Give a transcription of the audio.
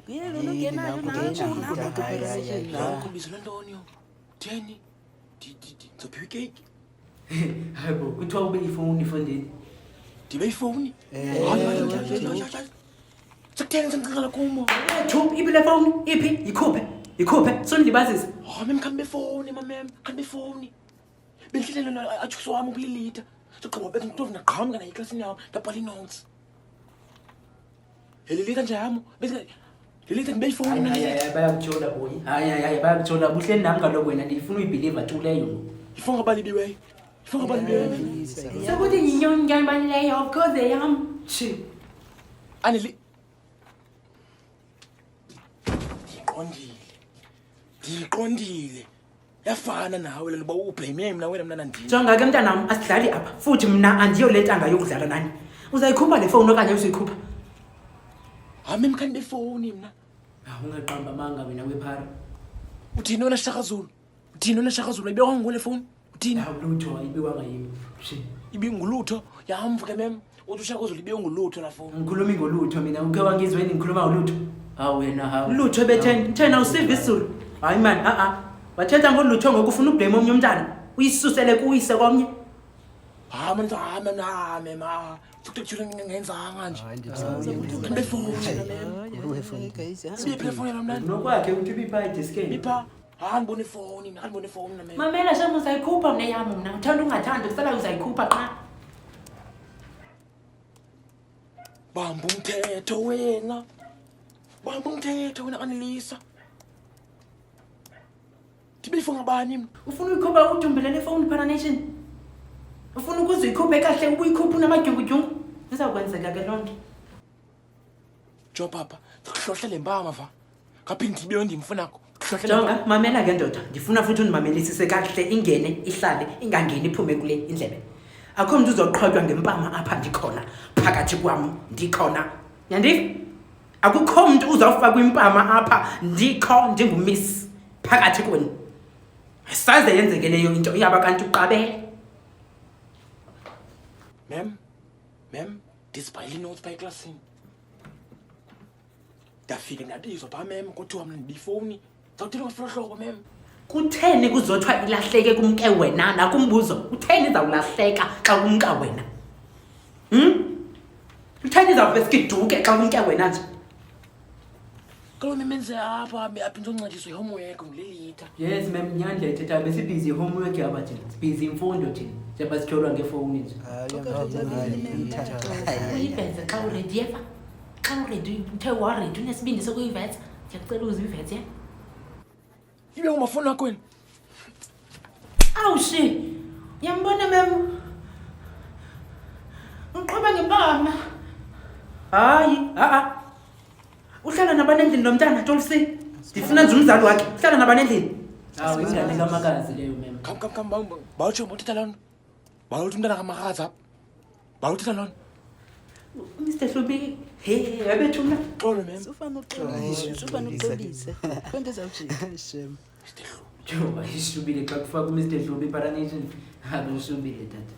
Nguye lona ungenayo nanku. Nanku bizo lantoni yo? Theni? Ndizophiwa ikeyiki. Hayi bo, kuthiwa ube ifowuni efondini. Ndibe ifowuni? Hayi, hayi, hayi, hayi, hayi, hayi. Sekutheni sendicela kumo? Thu, iphi le fowuni? Iphi? Yikhuphe. Yikhuphe. Sundilibazisa. Hayi mem khandibe ifowuni mamem, khandibe ifowuni. Bendihlele atshuso wam ukulilitha. Sogqiba bethu nditovu ndaqhamka naye eklasini yam ndabhala ii-notes. Lilitha nje yam. Lilitha ndibe ifowuni mna Hayi, lilitha. hayi, bayakutshola boyi. Hayi, hayi, hayi, bayakutshola. Buhleli nam kaloku wena ndifuna uyibhiliva tu leyo. Ifowuni ngabalibiweyo. Ifowuni ngabalibiweyo. Sekuthi yinyoni bani leyo, of course eyam. Tshi. Aneli. Ndiyiqondile. Ndiyiqondile. Yafana nawe lelo uba ublame mna wena mntana ndini. Jonga ke mntanam, asidlali apha. Futhi mna andiyo le ntanga yokudlala nani. Uzayikhupha le fowuni okanye uzoyikhupha? Hayi mem khandibe ifowuni mna. Ah, ungaqamba amanga wena wephara. Uthini wena Shaka Zulu? Uthini wena Shaka Zulu? Ayibiwanga nguwe le fowuni? Uthini? Hawu lutho ayibiwanga yimi. Tshi. Ibingulutho. Yamva ke mem. Uthi uShaka Zulu ibiwe ngulutho laa fowuni. Ngikhuluma ngolutho mina, ukhe wangizweni ngikhuluma ngolutho. Hawu wena hawu. Lutho ebetheni, thena awusiva isiZulu. Hayi man, a a. Wathetha ngolutho ngoku ufuna ublame omnye umntana. Uyisusele kuyise komnye. Hayi man, hayi mem, hayi mem, hayi. Sekuthi ngenzanga nje. Khandibe ifowuni mna mem. Ibiphi le fowuni yalo mntana? Nokwakhe uthi ibipha edeskeni. Ibipha. Hayi ndibona ifowuni mna, ndibona ifowuni mna mem. Mamela shem uzayikhupha mna eyam mna. Uthanda ungathandi kusala uzayikhupha qha. Bamba umthetho wena. Bamba umthetho wena Anelisa. Ndibe ifowuni ngabani mna? Ufuna uyikhupha udumbele le fowuni phana nation. Ufuna ukuze uyikhuphe kahle ubuyikhupha unamadyungudyungu. Izawukwenzeka ke loo nto. Jo papa, ndikuhlohle le mpama va. Ngaphinde ndibe ndimfunako. Kuhlohle le mpama. Jonga, mamela ke ndoda. Ndifuna futhi undimamelisise kakuhle ingene ihlale ingangeni iphume kule indlebe. Akho mntu uzoqhotywa ngempama apha ndikhona phakathi kwam ndikhona. Yandiva? Akukho mntu uzawufakwa impama apha ndikho ndingumiss phakathi kwenu. Ayisaze yenzeke leyo into iyaba kanti uqabele. Mem, mem, ndizibhalele ii-notes phaa eklasini. Ndafika ndabizwa phaa mem, kuthiwa mna ndibifowuni. Ndawuthini ngofuna hlobo mem? Kutheni kuzothiwa ilahleke kumke wena nakumbuzo? Kutheni izawulahleka xa kumka wena? Kutheni izawuveske iduke xa kumke wena nje? Kaloku mem enze apha, apha ndizoncediswa yi-homework ngulelitha. Yes mem, nyani le ithethayo, besibhizi yi-homework apha thina. Sibhizi imfundo thina. Njengoba sityholwa ngefowuni nje. Uyiveze xa uredi yeva? Xa uredi, uthe waredi unesibindi sokuyiveza. Ndiyakucela uze uyiveze. Ibe ngumafoni wakho wena. Awushi. Uyambona mem? Uqhuba ngempama. Hayi, a-a. Uhlala nabani endlini lo mntana, Tolsi? Ndifuna nje umzali wakhe. Uhlala nabani endlini? Hawu, ingane kamakazi leyo mem. Kham, kham, kham, bawutsho bawuthetha loo nto. Bawuthi umntana kamakazi apha. Bawuthetha loo nto. Mr Hlubi, hey, ebethu mna. Xolo mem. Sufana uxolise, sufana uxolise. Kwento ezawujika. Mr Hlubi. Yho, ayishubile xa kufaka uMr Hlubi iParanation. Akushubile tata.